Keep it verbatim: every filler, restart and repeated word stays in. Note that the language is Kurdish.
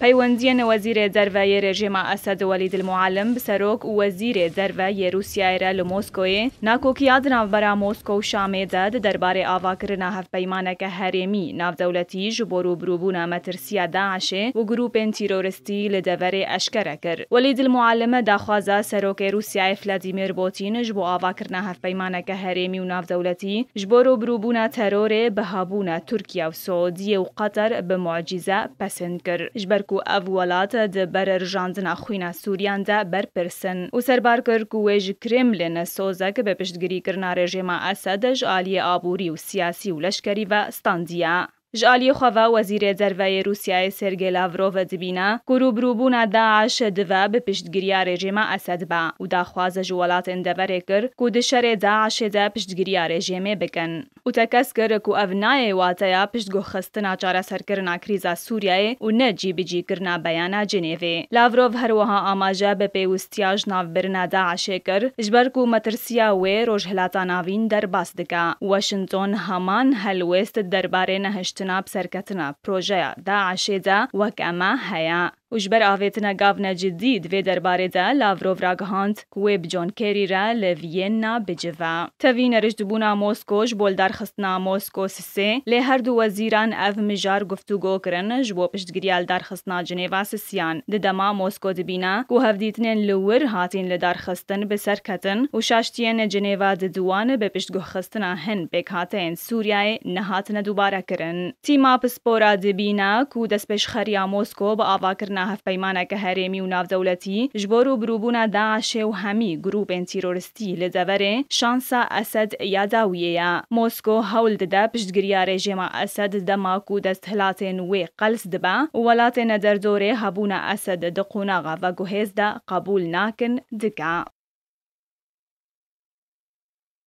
Peywendiyên Wezîrê Derve yê rejîma Esed Welîd el Muallim bi serok û Wezîrê Derve yê Rûsyayê re li Moskoyê nakokiya di navbera Mosko û Şamê de di derbarê avakirina hevpeymaneke herêmî navdewletî ji bo rûbirûbûna metirsiya DAIŞê û grûpên teroristî li deverê eşkere kir. Welîd el Muallim daxwaza serokê Rûsyayê Vladimir Putin ji bo avakirina hevpeymaneke herêmî û navdewletî ji bo rûbirûbûna terorê bi hebûna Tirkiye û Siûdiyê û Qatar bi mucîze pesend kir. Ji ber ku ev welat di ber rijandina xwîna Sûriyan de berpirs in û serbar kir ku wê ji Kremlin sozek bi piştgirîkirina rejîma Esed ji aliyê aborî û siyasî û leşkerî ve standiye. Ji aliyê xwe ve Wezîrê Derve yê Rûsyayê Sergey Lavrov dibîne ku rûbirûbûna DAIŞ dive bi piştgiriya rejîma Esed be û daxwaze ji welatên deverê kir ku di şerê DAIŞê de piştgiriya rejîmê bikin. Û tekez kir ku ev nayê wateya piştguhxistina çareserkirina krîza Sûriyeyê û ne cîbicîkirina beyana Cinêvê. Lavrov her wiha amaje bi pêwistiya ji nav birina DAIŞê kir, ji ber ku metirsiya wê Rojhilata Navîn derbas dike. Washington heman helwêst derbarê nehiştina bi serketina projeya DAIŞê de wek eme heye. Û ji ber avêtina gavne cidî di vê derbarê de Lavrov ragihand ku wê bi John Kerry re li Viyena bicive. Tevî nerijdibûna Mosko ji bo lidarxistina Mosko sisê, lê her du wezîran ev mijar guftûgo kirin ji bo piştgiriya lidarxistina Cinêva sisiyan. Di dema Mosko dibîne ku hevdîtinên li wir hatîn lidarxistin bi ser ketin û şaştiyên Cinêva di diwan bi piştguhxistina hin pêkhateyên Sûriyeyê nehatine dubare kirin. Tîma pispora dibîne ku destpêşxeriya Mosko bi avakirina hevpeymaneke herêmî û navdewletî ji bo rûbirûbûna DAIŞê û hemî grûpên teroristî li deverê şansa Esed ya dawiyê ye. Mosko hewl dide piştgiriya rejîma Esed dema ku desthilatên wê qels dibe û welatên derdorê hebûna Esed di qonaxa veguhêz de qebûl nakin, dike.